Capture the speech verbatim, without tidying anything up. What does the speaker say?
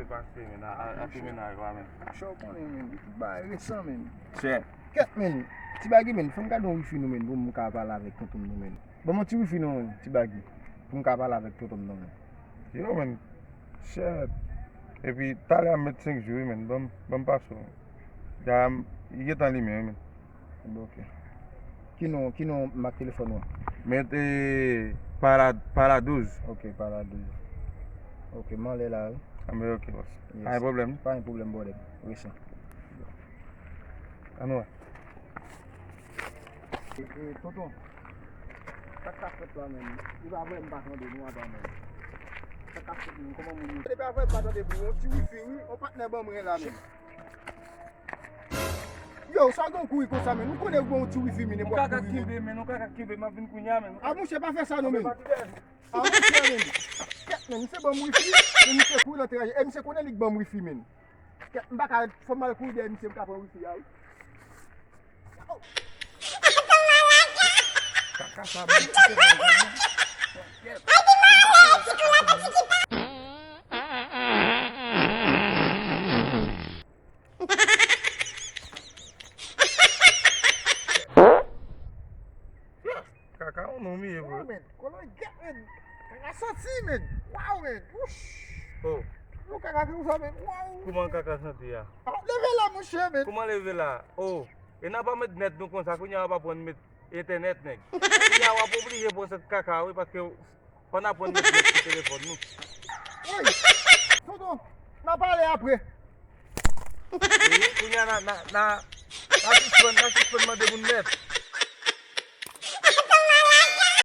Pase, men, a, a, a, ti mennaj la, men. Chè, w konnen, men, tout bagay resan, men. Chè. Kèt, men. Ti Bagy, men, fè m gade yon wifi nou, men, pou m ka pale avèk tonton m nou, men. Ban m yon ti wifi nou, men, Ti Bagy, pou m ka pale avèk tonton m nou, men. Yo, men. Chè. Epi, talè a m met senk jou, wi, men. Ban m, ban m pase w, men. Gade, li gentan limen, wi, men. Bon, ok. Ki non, ki non mak telefòn ou an? Met, eh, Pala, Pala douz. Ok, Pala douz. Ok, m anlè la, wi. Anben, ok, bòs. Yes. Pa gen pwoblèm. Pa gen pwoblèm, brother. Resan. Ann wè. E, e, tonton, sa k ap fèt la, menm? Li pa vre, m pa tande nou anba, menm. Sa k ap fèt, menm? Kòman moun yo? Li pa vre, m pa tande, bro. Yon ti wifi, wi. Yon patnè ban mwen la, menm. Yo, sa gen kouri konsa, men. Nou konnen ou gen yon ti wifi, men, nenpòt kouri, men. Ou ka kenbe, men, ou ka kenbe, m ap vin kounye a, men. A, monchè, pa fè sa, non, men. A, monchè, men. Kèt, men, misye ban m wifi, men misye kouri nan teraje. E misye konnen li k ban m wifi, men. Kèt, m pa ka, fò m al kouri dèyè misye, m ka pran wifi a, wi. Kaka sa, men, kite manje, non. Kèt. Kaka, yon nonm ye, bro. Waw, men. Kolongyèt, men. Kaka santi, men. Waw, men. Wouch. Oh. Yon kaka ki konsa, men. Waw. Kouman kaka santi a? Ah, leve la, monchè, men. Kouman leve la? Oh. E n a pa met nèt nou konsa, kounye a w ap aprann met entènèt, nèg. Kounye a w ap oblije pran sèt kaka, wi, paske fò n aprann met nèt sou telefòn nou. Woy! Tonton, n a pale apre. Wi, kounye a n a, n a, n a, n a sispann, n a sispann mande moun nèt.